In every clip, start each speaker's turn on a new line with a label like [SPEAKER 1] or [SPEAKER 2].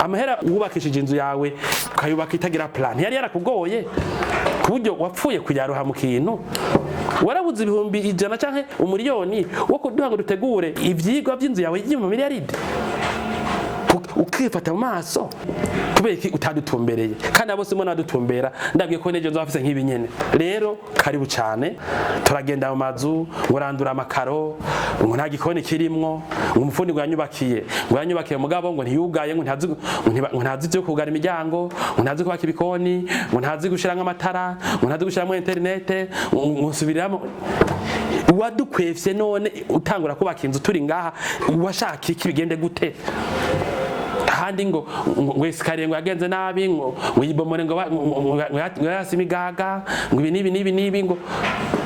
[SPEAKER 1] Amahera wubakishije inzu yawe, ukayubaka itagira plan, yari yarakugoye ku buryo wapfuye kuyaroha mu kintu. Warabuze 100,000 canke 1 miliyoni wo kuduha ngo dutegure ivyigwa vy'inzu yawe mu miliyaridi, ukifata mu maso. Kubera iki utadutumbereye? Kandi abo simo nadutumbera, ndabwiye ko nejo nzaba mfise nk'ibi nyene. Rero karibu cyane. Turagenda mu mazu, ngo randura amakaro, ngo nta gikoni kirimwo, ngo umufundi ngo yanyubakiye, ngo yanyubakiye mugabo ngo ntiyugaye, ngo ntazi, ngo ntazi ibyo kugara imiryango, ngo ntazi kubaka ibikoni, ngo ntazi gushiramwo amatara, ngo ntazi gushiramwo internet, ngo nsubiriramo. Wadukwefye none utangura kubaka inzu turi ngaha, washaka iki? Bigende gute? Ahandi ngo escalier ngo yagenze nabi, ngo yibomore, ngo yasi imigaga, ngo ibi nibi nibi nibi. Ngo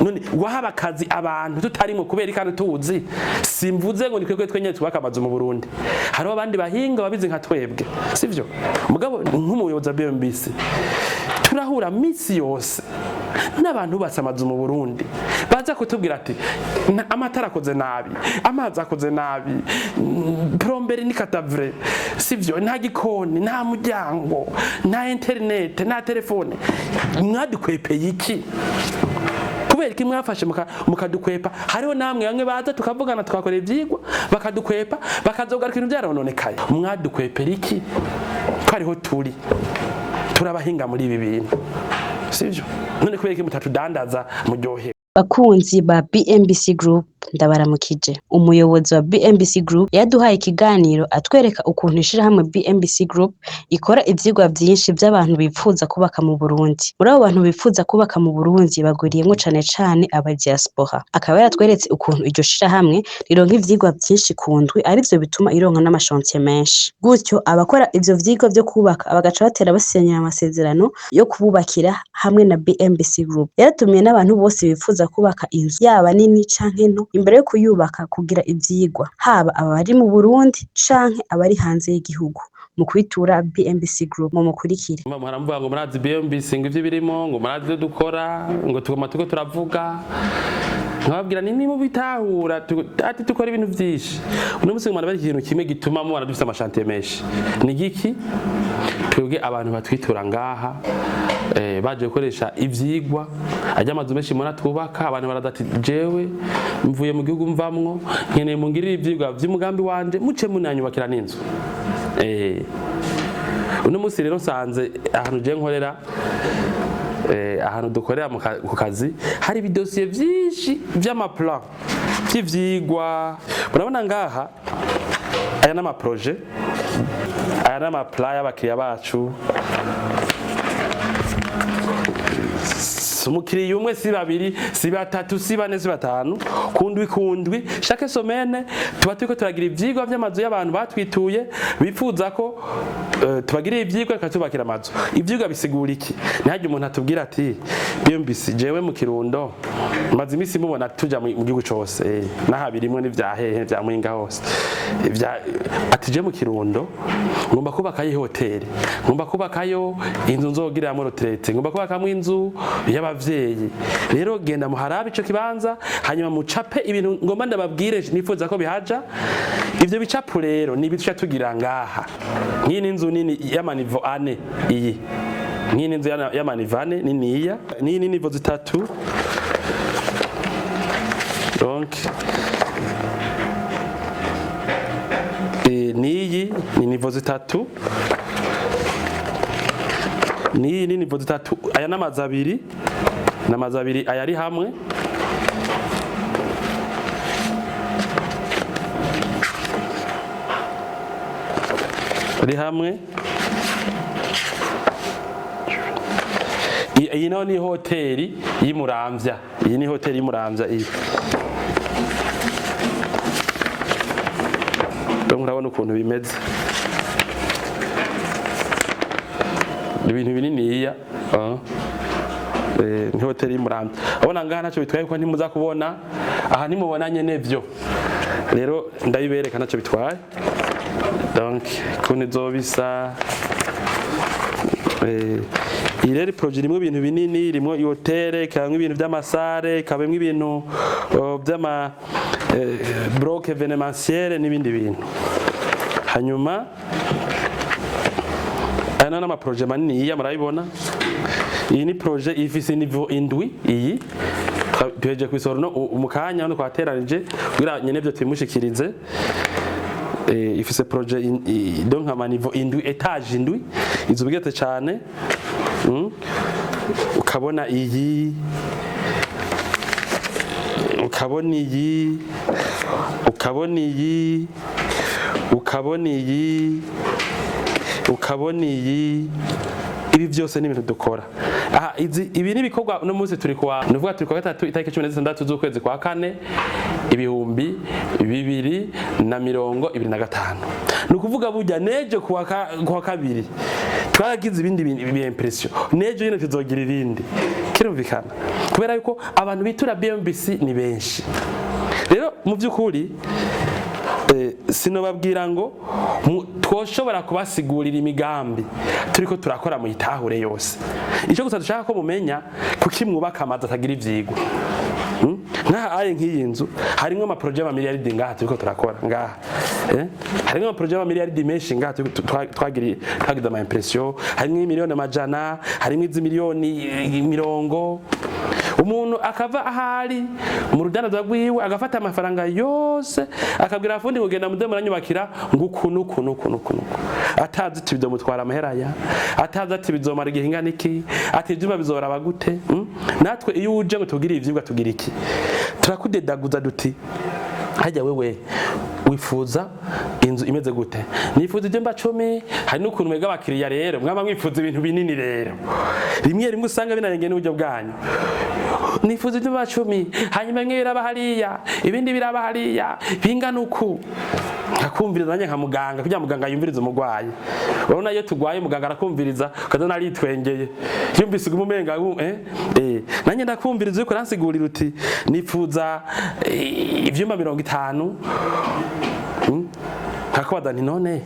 [SPEAKER 1] none wahaba akazi abantu tutarimo kubera kandi tuzi. Simvuze ngo ni twebwe twenyene twubaka amazu mu Burundi, hariho abandi bahinga babizi nka twebwe, sivyo? Mugabo nk'umuyobozi wa BMBC, turahura misi yose n'abantu bubatse amazu mu Burundi, baza kutubwira ati: "Amatara akoze nabi, amazi akoze nabi, plomberie ni cadavre, sivyo? Nta gikoni, nta muryango, nta internet, nta telefone." Mwadukwepeye iki? Kubera iki mwafashe mukadukwepa? Hariho namwe bamwe baza tukavugana, tukakora ivyigwa, bakadukwepa, bakazogaruka ibintu byarononekaye. Mwadukwepera iki ko ariho turi turabahinga muri ibi bintu, sivyo? None kubera iki mutatudandaza muryohe?
[SPEAKER 2] Bakunzi ba BMBC Group, ndabaramukije. Umuyobozi wa BMBC Group yaduhaye ikiganiro atwereka ukuntu ishirahamwe BMBC Group ikora ivyigwa vyinshi vy'abantu bipfuza kubaka mu Burundi. Muri abo bantu bipfuza kubaka mu Burundi bagwiriyemwo cane cane aba diaspora. Akaba yaratweretse ukuntu iryo shirahamwe rironka ivyigwa vyinshi ku ndwi, arivyo bituma ironka n'ama chantier menshi. Gutyo abakora ivyo vyigwa vyo kubaka bagaca batera basinyira amasezerano yo kububakira hamwe na BMBC Group. Yaratumiye n'abantu bose bipfuza kubaka inzu, yaba nini canke nto, imbere yo kuyubaka kugira ivyigwa, haba abari mu Burundi canke abari hanze y'igihugu, mu kwitura BMBC Group. Mu mukurikire.
[SPEAKER 1] Muhora ngo murazi BMBC, ngo ivyo birimo, ngo murazi ivyo dukora, ngo tuguma turiko turavuga. Nkababwira ni niba bitahura ati dukora ibintu vyinshi. Uno munsi ngo bari ikintu kimwe gituma mubona dufise ama chantier menshi ni giki? Twebwe abantu batwitura ngaha, baje gukoresha ivyigwa ajya amazu menshi mubona twubaka, abantu baraza ati: "Jewe mvuye mu gihugu mvamwo, nkeneye mungirire ivyigwa vy'umugambi wanje, muce munanyubakira n'inzu." Uno munsi rero nsanze ahantu je nkorera, ahantu dukorera ku kazi, hari ibidosiye vyinshi vy'ama plan vy'ivyigwa. Murabona ngaha, aya n'ama projet, aya n'ama plan y'abakiriya bacu. Si umukiriya umwe, si babiri, si batatu, si bane, si batanu. Kundwi kundwi, chaque semaine, tuba turiko turagira ivyigwa vy'amazu y'abantu batwituye, bifuza ko tubagirira ivyigwa tukatubakira amazu. Ivyigwa bisigura iki? Ntihagire umuntu atubwira ati: "BMBC, jewe mu Kirundo maze imisi mubona tuja mu gihugu cose, n'aha birimwo n'ivya hehe, vya Muyinga hose." Ati: "Je mu Kirundo ngomba kubakayo ihoteli, ngomba kubakayo inzu nzogiriramo retraite, ngomba kubakamwo inzu y'abavyeyi. Rero genda muharabe ico kibanza, hanyuma mucape ibintu ngomba ndababwire nifuza ko bihaja." Ivyo bicapo rero ni ibica tugira ngaha. Nk'iyi ni inzu nini y'ama niveau 4. Iyi nk'iyi ni inzu y'ama niveau 4 niniya. N'iyi ni niveau 3. Donc n'iyi ni niveau 3, n'iyi ni niveau 3. Aya n'amazu abiri, n'amazu abiri aya ari hamwe. Ari hamwe. Iyi nayo ni hoteli y'Imuramvya. Iyi ni hoteli y'Imuramvya iyi. Donc urabona ukuntu bimeze, ni ibintu bininiya. Ni hoteli y'Imuramvya. Abona ngaha ntacyo bitwaye kuko ntimuza kubona aha, ntimubona nyene vyo. Rero ndabibereka, ntacyo bitwaye. Donc ukuntu izobisa, iyi rero projet irimo ibintu binini, irimo hoteli, ikabamwo ibintu vy'ama salle, ikabamwo ibintu vy'ama bloc événementiel n'ibindi bintu. Hanyuma Aya nayo n'ama projets manini iya murabibona. Iyi ni projet ifise niveau 7. Iyi duhejeje kubisohora no mu kanya hano, twateranije kugira nyene byo tubimushikirize. Ifise projet donc ama niveau 7, étage 7, izo bigete cyane. Ukabona iyi, ukabona iyi, ukabona iyi, ukabona iyi, ukabona iyi. Ibi byose ni ibintu dukora aha. Izi, ibi ni ibikorwa. Uno munsi turi kuwa, nuvuga turi kuwa gatatu, itariki 16 z'ukwezi kwa kane 2025. Ni ukuvuga burya nejo kuwa kabiri twaragize ibindi bintu bi impression, nejo nyine tuzogira ibindi. Kirumvikana, kubera yuko abantu bitura BMBC ni benshi. Rero mu by'ukuri sinobabwira ngo twoshobora kubasigurira imigambi turiko turakora mu itahure yose. Icyo gusa dushaka ko mumenya, kuki mwubaka amazu atagira ivyigwa? Nkaha aye, nk'iyi nzu harimwo ama projets y'amamiliyaridi ngaha turiko turakora ngaha, eh? Harimwo ama projets y'amamiliyaridi menshi ngaha twagiriye, twagize ama impression. Harimwo imiliyoni amajana, harimwo izi miliyoni mirongo. Umuntu akava ahari mu rudandaza rwiwe, agafata amafaranga yose, akabwira abafundi ngo genda muze muranyubakira ngo uku nuku nuku nuku nuku, atazi ati bizomutwara amahera ya, atazi ati bizomara igihe ingana iki, ati ivyuma bizoraba gute? Natwe iyo uje ngo tugire ivyigwa, tugira iki? Turakudedaguza duti: "Hajya wewe wifuza inzu imeze gute?" "Nifuza ibyumba 10." Hari n'ukuntu mwega abakiriya rero mwaba mwifuza ibintu binini. Rero rimwe rimwe usanga binarengeye n'uburyo bwanyu. "Nifuza ibyumba 10, hanyuma bimwe biraba hariya, ibindi biraba hariya, bingana uku." Nkakumviriza nanjye nka muganga, kugira muganga yumvirize umurwayi. Urabona iyo tugwaye, muganga arakumviriza, ukaza naritwengeye, yumvise uguma umenga nanjye ndakumviriza uriko uransigurira uti: "Nifuza ivyumba 50." Nkakubaza nti: "None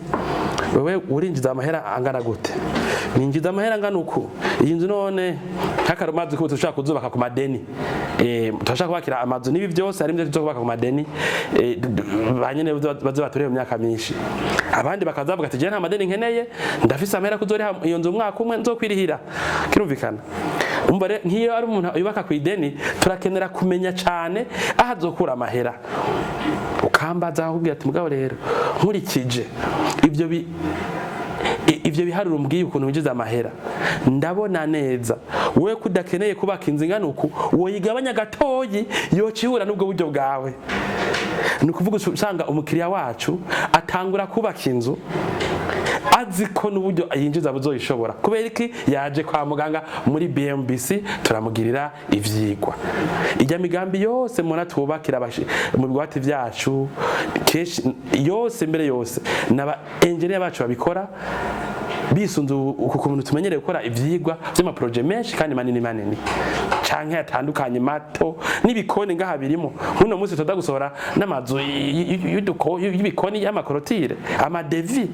[SPEAKER 1] wewe urinjiza amahera angana gute?" "Ninjiza amahera angana uku." "Iyi nzu none nk'akarumazi ko tushaka kuzubaka ku madeni, turashaka kubakira amazu n'ibi byose, harimo ibyo tuzubaka ku madeni, ba nyene baze baturebe mu myaka myinshi." Abandi bakaza bavuga ati: "Je nta madeni nkeneye, ndafise amahera kuzoriha iyo nzu umwaka umwe, nzokwirihira." Kirumvikana. Umva rero, nk'iyo ari umuntu yubaka ku ideni, turakenera kumenya cane aho azokura amahera. Ukambaza, akubwira ati: "Mugabo rero nkurikije ivyo biharuro umbwiye ukuntu winjiza amahera, ndabona neza wewe ko udakeneye kubaka inzu ingana uku, woyigabanya gatoyi, yocihura n'ubwo buryo bwawe." Ni ukuvuga usanga umukiriya wacu atangura kubaka inzu azi ko n'uburyo yinjiza buzoyishobora. Kubera iki? Yaje kwa muganga muri BMBC, turamugirira ivyigwa. Ijya migambi yose mubona twubakira mu bigwati vyacu, kenshi yose mbere yose n'aba engineer bacu babikora bisunze uku kuntu tumenyereye gukora ivyigwa vy'ama projets menshi kandi manini manini canke atandukanye, mato n'ibikoni ngaha birimo. Nk'uno munsi tuza gusohora n'amazu y'ibikoni, y'ama clôtures, ama devis,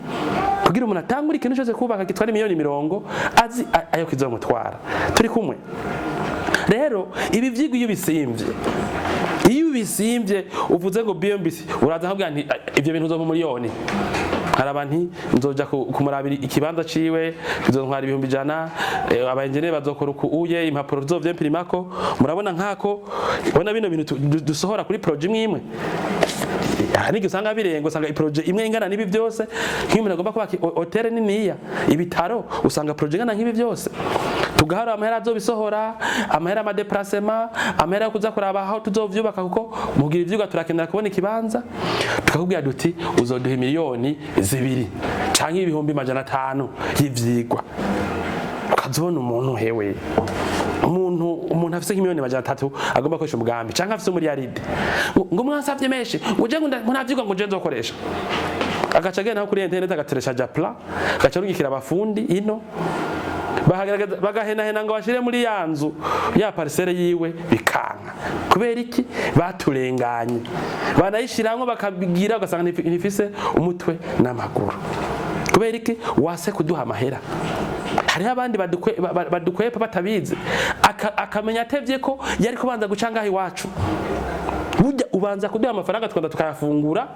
[SPEAKER 1] kugira umuntu atangure ikintu cyose kubaka gitwara miliyoni mirongo azi ayo kizomutwara. Turi kumwe rero. Ibi vyigwa iyo ubisimvye uvuze ngo BMBC, uraza nkabwira nti: "Ivyo bintu uzompa miliyoni." Nkaraba nti nzoja kumurabira ikibanza ciwe, bizontwara 100,000, aba engineer bazokora uku uye, impapuro tuzovyempirimako. Murabona nkako, ubona bino bintu dusohora kuri projet imwe imwe, hari n'igihe usanga birenga, usanga i projet imwe ingana n'ibi byose. Nk'iyo umuntu agomba kubaka hôtel niniya, ibitaro, usanga projet ingana nk'ibi byose. Tugaharura amahera azobisohora, amahera ama déplacement, amahera yo kuza kuraba aho tuzovyubaka, kuko mugira ivyigwa turakenera kubona ikibanza. Tukakubwira duti: "Uzoduha 2 miliyoni canke 500,000 y'ivyigwa." Ukazibona umuntu, hewe, umuntu afise nk'imiliyoni 300 agomba gukoresha umugambi, canke afise umuriyaride, ngo mwansavye menshi, ngo je ngo nta vyigwa ngo je nzokoresha. Agaca agenda nko kuri internet, agatereshaja plan, agaca arungikira abafundi ino, bahagaragaza, bagahenahena ngo bashire muri ya nzu ya parcelle yiwe, bikanka. Kubera iki? Baturenganye, banayishiramwo bakabigira, ugasanga ntifise umutwe n'amaguru. Kubera iki? Wase kuduha amahera. Hariho abandi badukwepa batabizi. Akamenya atevye ko yari kubanza guca ngaho iwacu. Burya ubanza kuduha amafaranga, tukaza tukayafungura,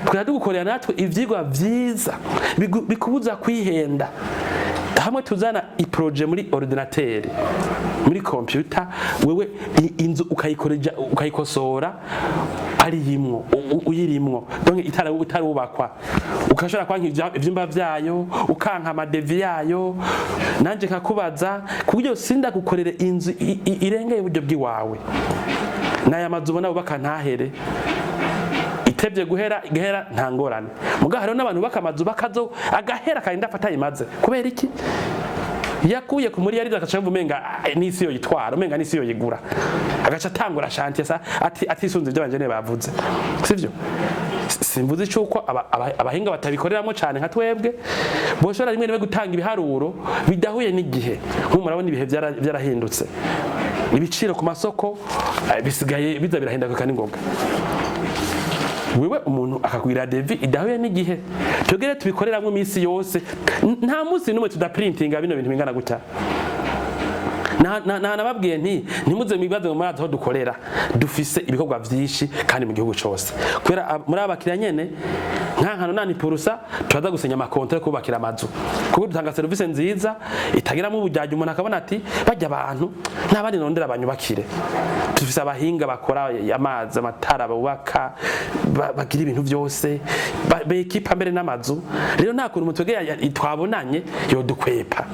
[SPEAKER 1] tukajya tugukorera natwe ivyigwa vyiza bikubuza kwihenda. Hamwe tuzana i projet muri ordinateur, muri computer, wewe inzu ukayikoreja, ukayikosora ari yimwo uyirimwo, donc itara utarubakwa, ukashobora kwanka ivyumba vyayo, ukanka ama devis yayo, nanje nkakubaza kuburyo sinda gukorera inzu irengeye uburyo bw'iwawe. N'aya mazu ubona bubaka ntahere, itevye guhera igahera, nta ngorane. Muga hariho n'abantu bubaka amazu bakazo agahera karinda afata imaze. Kubera iki? Yakuye ku muri yariza, agaca yumva umenga n'isi yo yitwara, umenga n'isi yo yigura, agaca atangura chantier sa ati atisunze ibyo abanjene bavuze. Sivyo? Simvuze cyuko abahinga batabikoreramo cyane nka twebwe boshobora rimwe rimwe gutanga ibiharuro bidahuye n'igihe. Nk'ubu murabona ibihe byarahindutse, ibiciro ku masoko bisigaye biza birahinduka n'ingoga. Wewe umuntu akagwira devis idahuye n'igihe. Twebwe tubikoreramwo iminsi yose, nta munsi n'umwe tudaprintinga bino bintu bingana gutya. Nababwiye nti ntimuze mwibaze ngo murazi aho dukorera, dufise ibikorwa vyinshi kandi mu gihugu cose, kubera muri aba bakiriya nyene nkankano nani purusa turaza gusinya ama contrats yo kubakira amazu, kuko dutanga serivisi nziza itagiramo ubujyaji. Umuntu akabona ati bajya abantu n'abandi nondera banyubakire. Dufise abahinga bakora amazi, amatara, bubaka, bagira ibintu byose, bekipa mbere n'amazu. Rero nta kuntu twebwe twabonanye yodukwepa.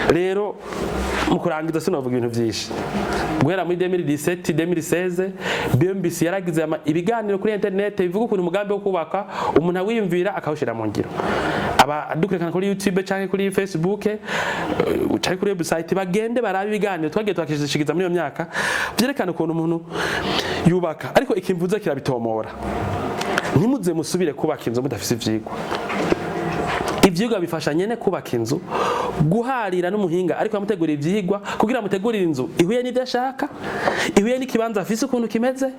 [SPEAKER 1] Rero mu kurangiza, sinovuga ibintu byinshi. Guhera muri 2017, 2016, BMBC yaragize ibiganiro kuri internet bivuga ukuntu umugambi wo kubaka umuntu awiyumvira akawushyira mu ngiro. Aba dukurikirana kuri YouTube canke kuri Facebook, canke kuri website, bagende barabe ibiganiro twagiye twakishikiza muri iyo myaka byerekana ukuntu umuntu yubaka. Ariko ikimvuze kirabitomora: ntimuze musubire kubaka inzu mudafise ivyigwa. Ivyigwa bifasha nyene kubaka inzu guharira n'umuhinga, ariko amutegura ivyigwa kugira amutegurire inzu ihuye n'ivyo ashaka, ihuye n'ikibanza afise ukuntu kimeze,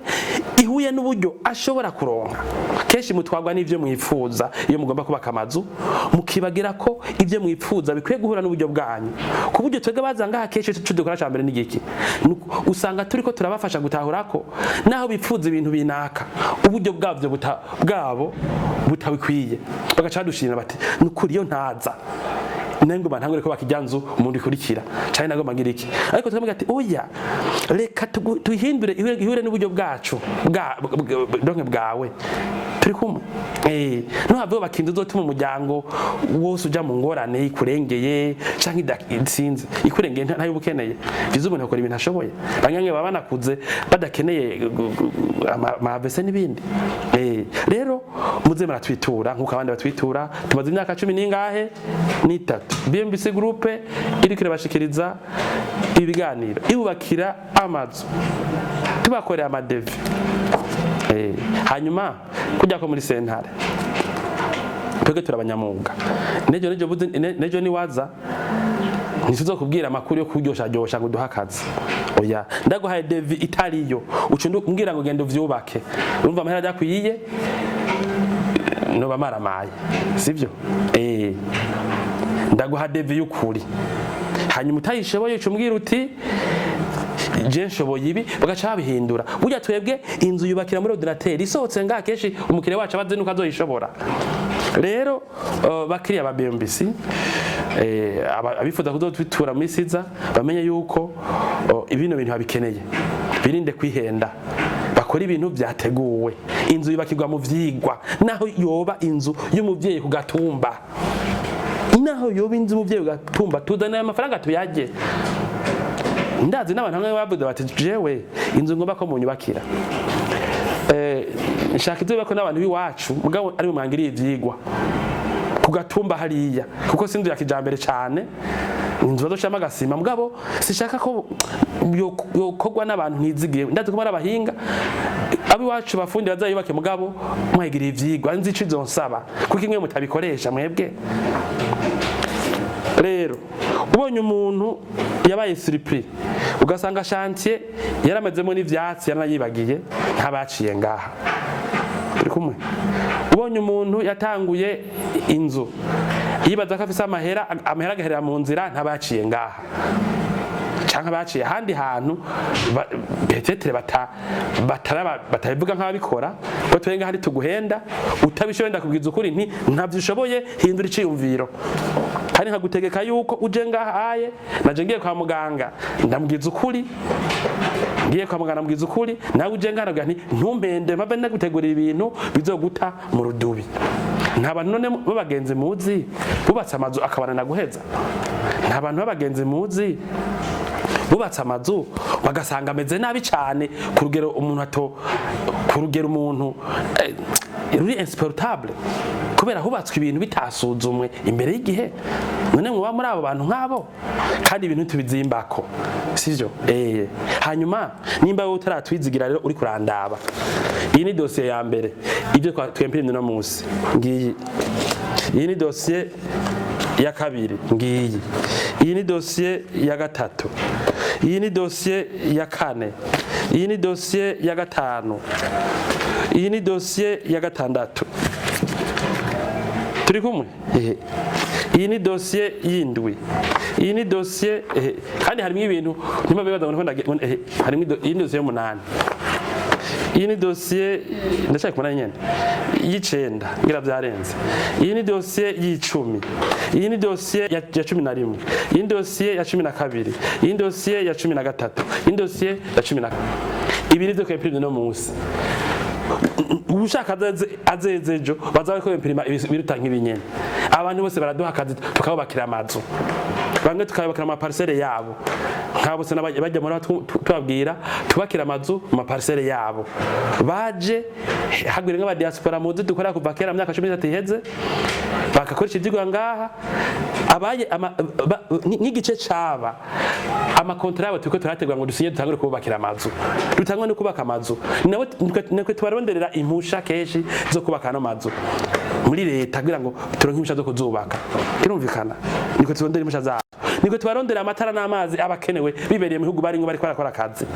[SPEAKER 1] ihuye n'uburyo ashobora kuronka. Kenshi mutwarwa n'ivyo mwifuza iyo mugomba kubaka amazu, mukibagira ko ivyo mwifuza bikwiye guhura n'uburyo bwanyu. Ku buryo twebwe baza ngaha kenshi, ico dukora ca mbere n'igiki? Usanga turiko turabafasha gutahura ko naho bipfuza ibintu binaka, uburyo bwabyo bwabo butabikwiye, bagaca badushimira bati nukuri iyo ntaza nengo bantangure ko bakijya nzu umuntu ikurikira cyane nagomba ngira iki. Ariko tukamubwira ati oya, reka tuhindure ihure n'uburyo bwacu bwa donc bwawe. Turi kumwe, nuhave bakinzu uzotuma umuryango wose uja mu ngorane ikurengeye canke itsinze ikurengeye, ntayo uba ukeneye. Vyiza umuntu akora ibintu ashoboye. Bamwe baba banakuze badakeneye ama AVC n'ibindi. Rero muze muratwitura nkuko abandi batwitura. Tumaze imyaka cumi n'ingahe n'itatu BMBC Group iriko irabashikiriza ibiganiro, ibubakira amazu, tubakorera ama devis. Hanyuma kujya ko muri sentare, twebwe turi abanyamwuga. Nejo niwaza ntituzokubwira amakuru yo kuryoshyaryosha ngo duhe akazi. Oya, ndaguhaye devis itariyo, uca umbwira ngo genda uvyubake, urumva amahera adakwiye, noba maramaye, sivyo? Ndaguha devis y'ukuri, hanyuma utayishoboye uca umbwira uti je nshoboye ibi, bagaca babihindura. Burya twebwe inzu yubakira muri ordinateur, isohotse ngaha kenshi umukiriya wacu abazi nuko azoyishobora. Rero bakiriya ba BMBC, abifuza kuzotwitura muri siza, bamenye yuko ibino bintu babikeneye, birinde kwihenda, bakora ibintu byateguwe. Inzu yubakirwa mu vyigwa, naho yoba inzu y'umuvyeyi ku gatumba, naho yoba inzu y'umuvyeyi ku gatumba, tuzanira amafaranga tuyarye. Ndazi n'abantu bamwe bavuze bati jewe inzu ngomba ko munyubakira, nshaka ibyo bako n'abantu b'iwacu, mugabo ari mwangiriye ivyigwa ku gatumba hariya, kuko si inzu ya kijambere cane, inzu bazoshiramo agasima, mugabo sishaka ko yokorwa n'abantu ntizigiye. Ndazi ko muri abahinga ab'iwacu bafundi bazayubake, mugabo mwegiriye ivyigwa, nzi ico izonsaba, kuko imwe mutabikoresha mwebwe. Rero ubonye umuntu yabaye surpris, ugasanga chantier yaramezemo n'ivyatsi yaranayibagiye, ntabaciye ngaha. Turi kumwe? Ubonye umuntu yatanguye inzu yibaza ko afise amahera, amahera agaherera mu nzira, ntabaciye ngaha. Canke Canke baciye ahandi hantu peut-être bataraba, batabivuga nk'ababikora, ko twenga hari tuguhenda. Utabishoboye, ndakubwiza ukuri nti ntavyo ushoboye, hindura iciyumviro. Kandi nkagutegeka yuko uje ngaha aye, naje ngiye kwa muganga ndamubwiza ukuri, ngiye kwa muganga ndamubwiza ukuri, nawe uje ngaha ndavuga nti ntumpende, mpave ndagutegurira ibintu bizoguta mu rudubi. Nta bantu none b'abagenzi muzi bubatse amazu akabana guheza? Nta bantu b'abagenzi muzi bubatse amazu bagasanga ameze nabi cyane ku rugero umuntu ato, ku rugero umuntu ruri insupportable, kubera hubatswe ibintu bitasuzumwe imbere y'igihe? None muba muri abo bantu nk'abo, kandi ibintu tubizimbako, sivyo? Hanyuma nimba wowe utaratwizigira rero, uri kurandaba, iyi ni dosiye ya mbere, ibyo twempirimye no munsi ngiyi. Iyi ni dosiye ya kabiri ngiyi. Iyi ni dosiye ya gatatu. Iyi ni dosiye ya kane. Iyi ni dosiye ya gatanu. Iyi ni dosiye ya gatandatu. Turi kumwe? Ehe. Iyi ni dosiye y'indwi. Iyi ni dosiye, ehe. Kandi harimo ibintu ntibabibaza ngo ehe, harimo iyi ni dosiye y'umunani. Iyi ni dosiye, ndashaka kubona nyene, y'icenda, ngira byarenze. Iyi ni dosiye y'icumi. Iyi ni dosiye ya 11. Iyi ni dosiye ya 12. Iyi ni dosiye ya 13. Iyi ni dosiye ya cumi na ibi nivyo twempirimye no munsi. Ushaka azeze ejo baza ko impirima ibiruta nk'ibinyene. Abantu bose baraduha akazi, tukabubakira amazu, bamwe tukabubakira ama parcelle yabo, nk'abo bose bajya muri tubabwira tubakira amazu mu ma parcelle yabo. Baje hagwira nk'aba diaspora muzi dukora kuva kera mu myaka 13 iheze, bagakoresha ivyigwa ngaha abaye nk'igice caba amakontra yabo turiko turategura ngo dusinye, dutangure kububakira amazu, dutangure no kubaka amazu. Nawe nitwe tubaronderera impusha kenshi zo kubaka ano mazu muri leta, kugira ngo turonke impusha zo kuzubaka. Kirumvikana, niko turondera impusha zabo, niko tubarondera amatara n'amazi aba akenewe bibereye mu bihugu barimwo bariko barakora akazi.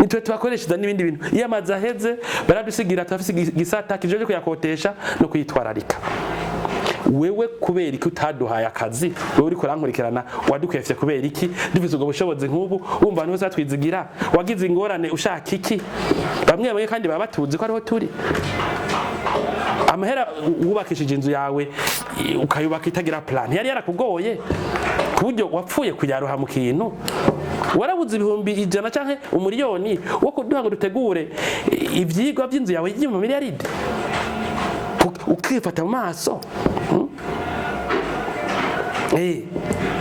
[SPEAKER 1] Nitwe tubakoreshereza n'ibindi bintu. Iyo amazi aheze baradusigira, turafise igisata kijejwe kuyakotesha no kuyitwararika. Wewe kubera iki utaduhaye akazi? Wewe uriko urankurikirana, wadukwefye kubera iki? Dufise ubwo bushobozi nk'ubu, wumva abantu bose batwizigira, wagize ingorane ushaka iki? Bamwe bamwe kandi baba batuzi ko ariho turi. Amahera wubakishije inzu yawe, ukayubaka itagira plan, yari yarakugoye ku buryo wapfuye kuyaroha mu kintu. Warabuze 100,000 canke 1 miliyoni wo kuduha ngo dutegure ivyigwa vy'inzu yawe mu miliyaridi, ukifata mu maso?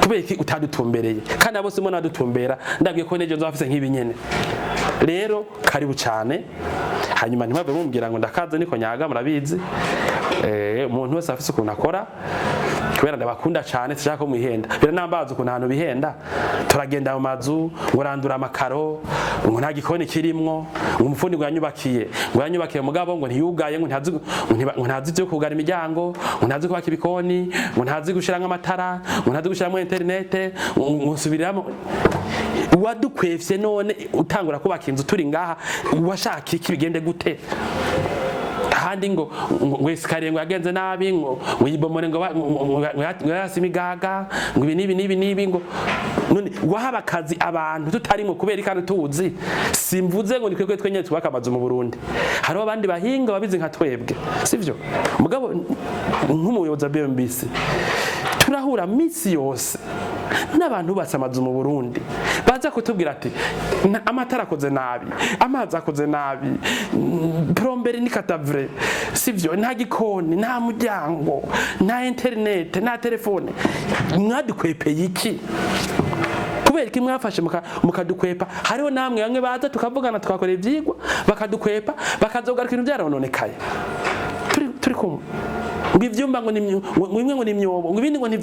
[SPEAKER 1] Kubera iki utadutumbereye? Kandi abo bose mbona badutumbera, ndabwiye ko n'ejo nzoba mfise nk'ibi nyene. Rero karibu cyane. Hanyuma ntimwave mumbwira ngo ndakaze, niko nyaga, murabizi. Umuntu wese afise ukuntu akora. Kubera ndabakunda cyane, sinshaka ko mwihenda. Biranambaza ukuntu ahantu bihenda. Turagenda mu mazu ngo randura amakaro, ngo nta gikoni kirimwo, ngo umufundi ngo yanyubakiye, ngo yanyubakiye mugabo ngo ntiyugaye, ngo ntazi, ngo ntazi ibyo kugara imiryango, ngo ntazi kubaka ibikoni, ngo ntazi gushiramwo amatara, ngo ntazi gushiramwo interinete, ngo nsubiriramo. Wadukwefye none utangura kubaka inzu turi ngaha, washaka iki? Bigende gute? Ahandi ngo escalier ngo yagenze nabi, ngo yibomore, ngo yasi imigaga, ngo ibi n'ibi n'ibi n'ibi. Ngo none wahaba akazi abantu tutarimo kubera kandi tuzi. Simvuze ngo ni twebwe twenyene twubaka amazu mu Burundi, hariho abandi bahinga babizi nka twebwe, sivyo? Mugabo nk'umuyobozi wa BMBC, turahura misi yose n'abantu bubatse amazu mu Burundi, baza kutubwira ati amatara akoze nabi, amazi akoze nabi, plomberie ni catastrophe, sivyo? Nta gikoni, nta muryango, nta internet, nta telefone. Mwadukwepeye iki? Kubera iki mwafashe mukadukwepa? Hariho namwe bamwe baza tukavugana, tukakora ivyigwa, bakadukwepa, bakazogaruka ibintu byarononekaye. Turi kumwe? Ngo ivyumba ngo bimwe ngo ni imyobo, ngo ibindi ngo ni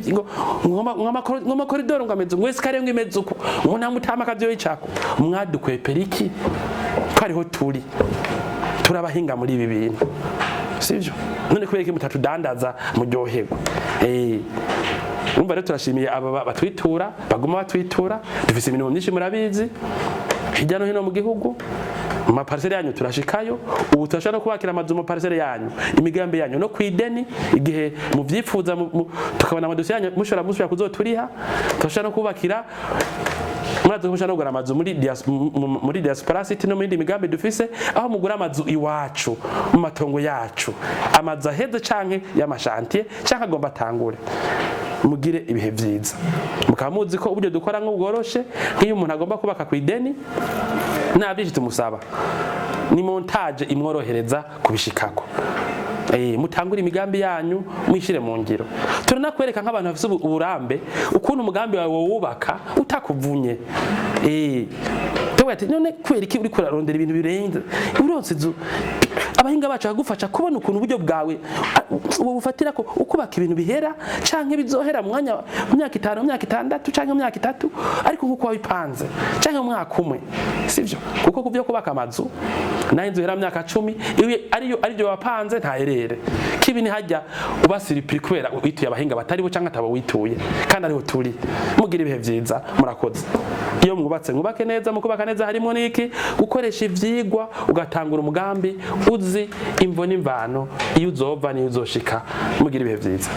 [SPEAKER 1] ngo amakoridoro ngo ameze, ngo escalier ngo imeze uko, ngo nta mutama akazi yicako. Mwadukwepera iki ko ariho turi? Turabahinga muri ibi bintu, sivyo? None kubera iki mutatudandaza muryoherwa? Urumva rero turashimiye aba batwitura, baguma batwitura. Dufise imirimo myinshi, murabizi, hirya no hino mu gihugu. Mu ma parcelles yanyu turashikayo. Ubu turashobora no kubakira amazu mu parcelle yanyu, imigambi yanyu no kwideni, igihe muvyifuza, tukabona amadosiye yanyu, mushobora kuzoturiha. Turashobora no kubakira, murazi ko mushobora no kugura amazu muri Diaspora City no mu yindi migambi dufise, aho mugura amazu iwacu mu matongo yacu, amazu aheze canke y'ama chantier canke agomba atangure. Mugire ibihe vyiza. Mukaba muzi ko uburyo dukora nk'ubworoshe, nk'iyo umuntu agomba kubaka ku ideni, nta byinshi tumusaba, ni montage imworohereza kubishikako. Mutangure imigambi yanyu, mwishire mu ngiro. Turanakwereka nk'abantu bafise uburambe ukuntu umugambi wawe wubaka utakuvunye. Tuvuga ati: "None kubera iki uriko urarondera ibintu birenze uronse inzu?" Abahinga bacu bagufasha kubona ukuntu uburyo bwawe ubu bufatira ko ukubaka ibintu bihera canke bizohera mu mwanya, mu myaka 5, mu myaka 6 canke mu myaka 3, ariko nkuko wabipanze, canke mu mwaka umwe, sivyo? Kuko kuvyo kubaka amazu nayo inzu ihera mu myaka 10, iyo ariyo aribyo wapanze, ntaherere kibi ni hajya uba surpris kubera wituye abahinga batari bo canke atabo wituye, kandi ariho turi. Mugira ibihe vyiza, murakoze. Iyo mwubatse, mwubake neza. Mu kubaka neza harimo niki? Gukoresha ivyigwa, ugatangura umugambi uzi imvo n'imvano, iyo uzova n'iyo uzoshika. Mugira ibihe vyiza.